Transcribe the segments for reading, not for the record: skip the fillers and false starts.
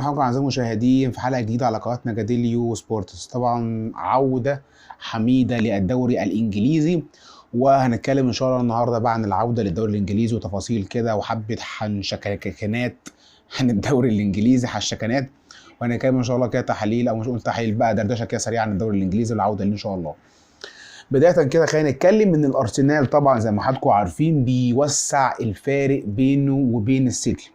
مرحبا بكم اعزائي المشاهدين في حلقة جديدة على قناتنا جاديليو سبورتس. طبعا عوده حميده للدوري الانجليزي، وهنتكلم ان شاء الله النهارده بقى عن العودة للدوري الانجليزي وتفاصيل كده وحبه حنشكنات عن الدوري الانجليزي حشكنات، وهنتكلم ان شاء الله كده تحليل او مش قول تحليل بقى دردشة كده سريعة عن الدوري الانجليزي والعودة ليه ان شاء الله. بداية كده خلينا نتكلم ان الارسنال طبعا زي ما حضراتكم عارفين بيوسع الفارق بينه وبين السيتي.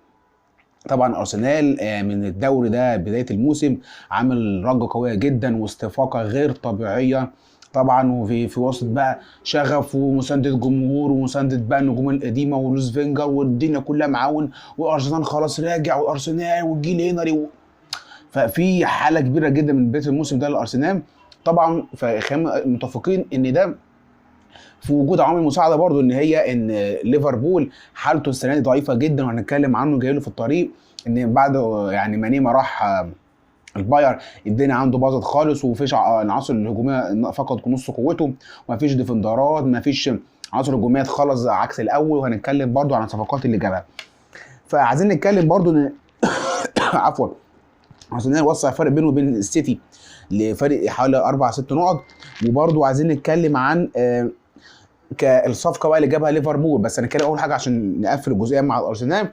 طبعا ارسنال من الدوري ده بداية الموسم عامل رجه قوية جدا واستفاقه غير طبيعية طبعا، وفي وسط بقى شغف ومسانده جمهور ومسانده بقى النجوم القديمة ولوس فينجر والدنيا كلها معاون، وارسنال خلاص راجع وارسنال والجيل هنري ففي حاله كبيرة جدا من بداية الموسم ده للارسنال. طبعا فخلينا متفقين ان ده في وجود عوامل مساعدة برضو، ان هي ان ليفربول حالته السنة دي ضعيفة جدا وهنتكلم عنه جاي له في الطريق، ان بعد يعني ماني ما راح الباير الدنيا عنده باظت خالص، ومفيش العناصر الهجومية فقد نص قوته، ومفيش ديفندرات، مفيش عناصر هجومية خالص عكس الاول. وهنتكلم برضو عن الصفقات اللي جابها. فعايزين نتكلم برضو ان عفوا عشان وسع الفرق بينه وبين السيتي لفرق حوالي 4-6 نقط. وبرضو عايزين نتكلم عن كالصفقه بقى اللي جابها ليفربول، بس هنتكلم اول حاجة عشان نقفل الجزئية مع الارسنال.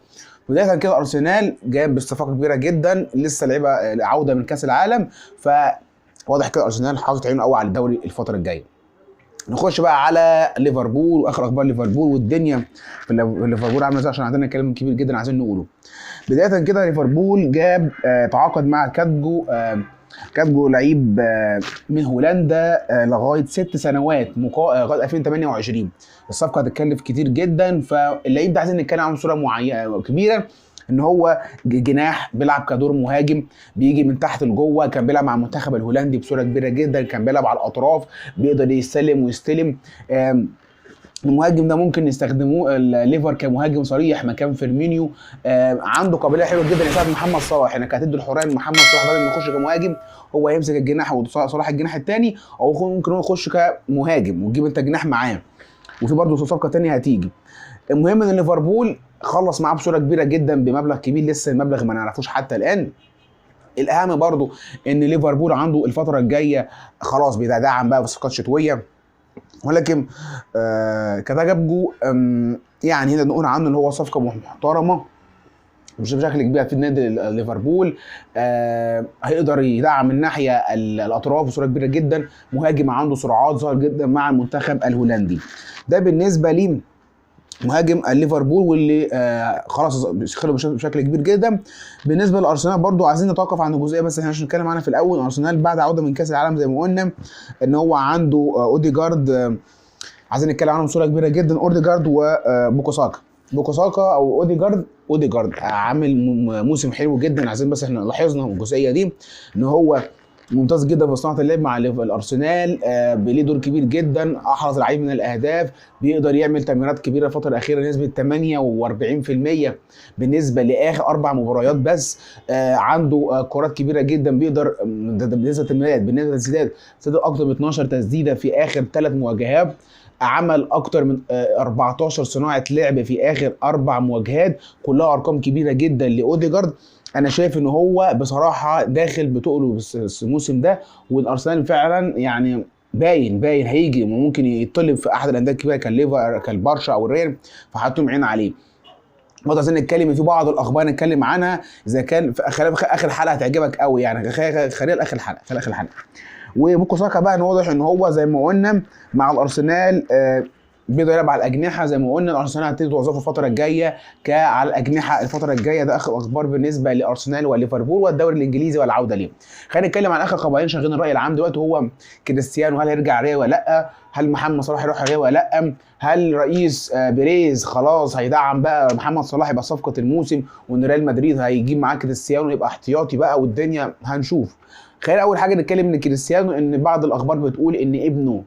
بداية كده ارسنال جاب بصفقة كبيرة جدا، لسه لعيبة عوده من كاس العالم، فواضح كده ارسنال حاطط عينه قوي على الدوري الفترة الجاية. نخش بقى على ليفربول واخر اخبار ليفربول والدنيا في ليفربول عامله ازاي، عشان عندنا كلام كبير جدا عايزين نقوله. بداية كده ليفربول جاب تعاقد مع كاتجو، كاتجو لعيب من هولندا لغاية 6 سنوات لغاية 2028. الصفقة هتتكلف كتير جدا، فاللعيب ده عايزين نتكلم عنه بصورة معينة كبيرة، ان هو جناح بيلعب كدور مهاجم، بيجي من تحت لجوه، كان بيلعب مع المنتخب الهولندي بصورة كبيرة جدا، كان بيلعب على الاطراف، بيقدر يستلم ويستلم. المهاجم ده ممكن يستخدموه الليفر كمهاجم صريح مكان فيرمينيو. عنده قابلية حلوة جدا يساعد محمد صلاح، انك هتدي الحرية لمحمد صلاح بدل ما يخش كمهاجم هو يمسك الجناح وصلاح الجناح الثاني، او ممكن هو يخش كمهاجم وتجيب انت جناح معاه. وفي برضه صفقة ثانية هتيجي. المهم ان ليفربول خلص معاه بصورة كبيرة جدا بمبلغ كبير، لسه المبلغ ما نعرفوش حتى الان. الاهم برضه ان ليفربول عنده الفترة الجاية خلاص بيدعم بقى بصفقات شتوية، ولكن كتاجابجو يعني هنا نقول عنه ان هو صفقة محترمه مش بشكل كبير في نادي ليفربول. هيقدر يدعم من ناحية الاطراف بصورة كبيرة جدا، مهاجم عنده سرعات ظاهر جدا مع المنتخب الهولندي. ده بالنسبة لي مهاجم ليفربول واللي خلاص خلص بشكل كبير جدا. بالنسبة لارسنال برضو عايزين نتوقف عن الجزئية بس احنا عشان نتكلم عنها في الاول. ارسنال بعد عوده من كاس العالم زي ما قلنا ان هو عنده اوديجارد، عايزين نتكلم عنه بصورة كبيرة جدا، اوديجارد وبوكو ساكا. بوكو ساكا او اوديجارد، اوديجارد عامل موسم حلو جدا، عايزين بس احنا لاحظنا الجزئية دي ان هو ممتاز جدا في صناعة اللعب مع الارسنال، ليه دور كبير جدا، احرز العديد من الاهداف، بيقدر يعمل تمريرات كبيرة الفترة الاخيرة نسبه 48% بالنسبة لاخر 4 مباريات بس. عنده كرات كبيرة جدا، بيقدر بالنسبة للتمريرات بالنسبة للتسديدات سدد اكتر من 12 تسديده في اخر 3 مواجهات، عمل اكتر من 14 صناعة لعب في اخر 4 مواجهات، كلها ارقام كبيرة جدا لاوديجارد. انا شايف ان هو بصراحة داخل بتقله الموسم ده، والارسنال فعلا يعني باين هيجي وممكن يطلب في احد الاندية الكبيرة كالليفر كالبرشا او الريال، فحطهم عين عليه. برضه عايزين نتكلم في بعض الاخبار نتكلم عنها اذا كان في اخر حلقة هتعجبك قوي، يعني خليها اخر حلقة، خليها اخر حلقة. وبوكو ساكا بقى واضح ان هو زي ما قلنا مع الارسنال بيقدر يلعب على الاجنحة، زي ما قلنا الارسنال هتبتدي توظفه الفترة الجاية على الاجنحة الفترة الجاية. ده اخر اخبار بالنسبة لارسنال وليفربول والدوري الانجليزي والعودة ليه. خلينا نتكلم عن اخر خبرين شغالين الراي العام دلوقتي، هو كريستيانو هل هيرجع ريال ولا لا؟ هل محمد صلاح يروح ريال ولا لا؟ هل رئيس بيريز خلاص هيدعم بقى محمد صلاح يبقى صفقة الموسم، وان ريال مدريد هيجيب معاه كريستيانو يبقى احتياطي بقى والدنيا هنشوف. خلينا اول حاجة نتكلم ان كريستيانو، ان بعض الاخبار بتقول ان ابنه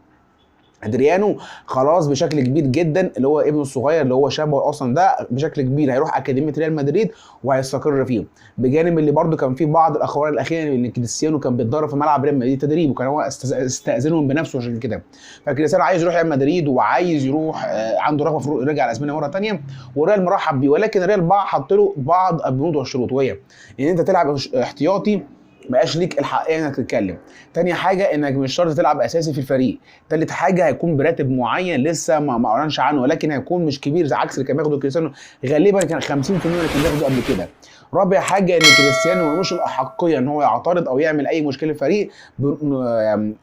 ادريانو خلاص بشكل كبير جدا، اللي هو ابنه الصغير اللي هو شبهه اصلا ده بشكل كبير هيروح اكاديمية ريال مدريد وهيستقر فيه. بجانب اللي برده كان في بعض الاخبار الاخيرة ان كريستيانو كان بيتدرب في ملعب ريال مدريد تدريب، وكان هو استاذنهم بنفسه عشان كده. فكريستيانو عايز يروح ريال مدريد وعايز يروح، عنده رغبة في يرجع لاسبانيا مرة ثانية، والريال مرحب بيه، ولكن الريال حط له بعض البنود والشروط، وهي ان انت تلعب احتياطي، ما بقاش ليك الحقيه انك تتكلم. تاني حاجة انك مش شرط تلعب اساسي في الفريق. تالت حاجة هيكون براتب معين لسه ما اعلنش عنه، ولكن هيكون مش كبير زي عكس اللي كان بياخده كريستيانو، غالبا كان 50% اللي كان بياخده قبل كده. رابع حاجة ان كريستيانو ملوش الاحقيه ان هو يعترض او يعمل اي مشكلة في الفريق،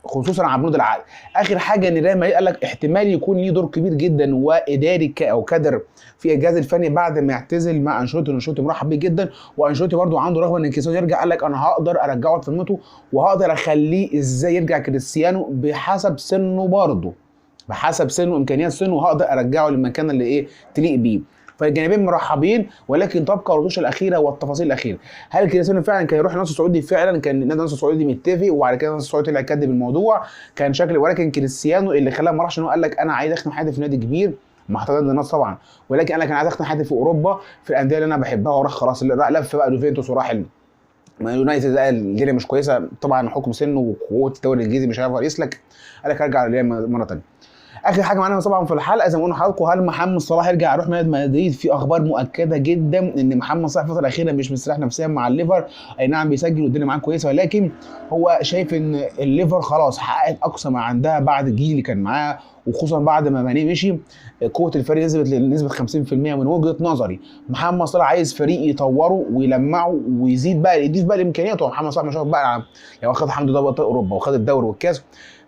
خصوصا على بنود العقد. اخر حاجة ان ريال مدريد قال لك احتمال يكون ليه دور كبير جدا واداري او كادر في الجهاز الفني بعد ما يعتزل مع انشيلوتي. انشيلوتي مرحب بيه جدا، وانشيلوتي برده عنده رغبة ان كريستيانو يرجع، قال لك انا هقدر ارجعه لفورمته وهقدر اخليه ازاي يرجع كريستيانو بحسب سنة، برده بحسب سنة وامكانيات سنة، وهقدر ارجعه للمكان اللي ايه تليق بيه. فالجانبين مرحبين، ولكن تبقى الردوش الاخيرة والتفاصيل الاخيرة. هل كريستيانو فعلا كان يروح النصر السعودي؟ فعلا كان نادي النصر السعودي متفق، وبعد كده النصر السعودي طلع كذب الموضوع كان شكل، ولكن كريستيانو اللي خلاه ما راحش ان هو قال لك انا عايز اختم حياتي في نادي كبير، مع احترامي للناس طبعا، ولكن انا كان عايز اختم حياتي في اوروبا في الاندية اللي انا بحبها، وراح خلاص لف بقى يوفنتوس وراح يونايتد، قال الدنيا مش كويسة طبعا حكم سنة وقوه الدوري الانجليزي مش هيعرف يسلك، قال لك ارجع للريال مرة ثانية. اخر حاجة معانا طبعا في الحلقة زي ما قلنا لحضراتكم، هل محمد صلاح يرجع يروح نادي مدريد؟ في اخبار مؤكدة جدا ان محمد صلاح الفترة الاخيرة مش مستريح نفسيا مع الليفر، اي نعم بيسجل والدنيا معاه كويسة، ولكن هو شايف ان الليفر خلاص حققت اقصى ما عندها بعد الجيل اللي كان معاه، وخصوصا بعد ما ماني مشي قوة الفريق نزلت لنسبه 50% من وجهه نظري. محمد صلاح عايز فريق يطوره ويلمعه ويزيد بقى، يضيف بقى لامكانياته. محمد صلاح مش واقف بقى، يعني واخد الحمد لله بطل اوروبا وخد الدوري والكاس،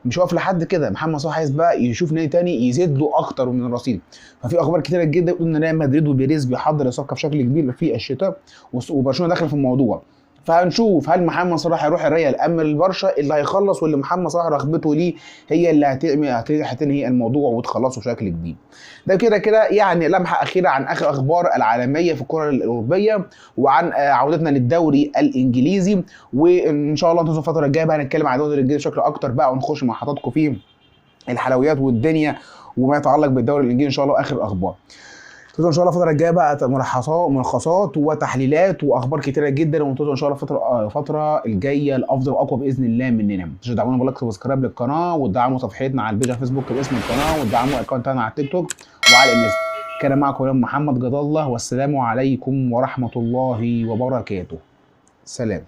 مش واقف لحد كده. محمد صلاح عايز بقى يشوف نادي تاني يزيد له اكتر من الرصيد. ففي اخبار كتيرة جدا بتقول ان ريال مدريد وبيريز بيحضر الصفقة بشكل كبير في الشتاء، وبرشلونة داخل في الموضوع. فهنشوف هل محمد صلاح هيروح الريال ام البرشا، اللي هيخلص واللي محمد صلاح رغبته ليه هي اللي هتنهي الموضوع وتخلصه بشكل كبير. ده كده كده يعني لمحه اخيرة عن اخر اخبار العالمية في الكره الاوروبية، وعن عودتنا للدوري الانجليزي، وان شاء الله انتظروا الفترة الجاية بقى هنتكلم عن الدوري الانجليزي بشكل اكتر بقى، ونخش مع حضراتكم فيه الحلويات والدنيا وما يتعلق بالدوري الانجليزي ان شاء الله اخر الاخبار. ان شاء الله الفترة الجاية بقى ملخصات وتحليلات واخبار كتيرة جدا، وانتظروا ان شاء الله الفترة الجاية الافضل واقوى باذن الله مننا. ما تنسوش تدعمونا ب like و subscribe للقناة، وتدعموا صفحتنا على ال page على فيسبوك باسم القناة، وتدعموا account نا على التيك توك وعلى الانستا. كان معكم محمد جد الله، والسلام عليكم ورحمة الله وبركاته. سلام.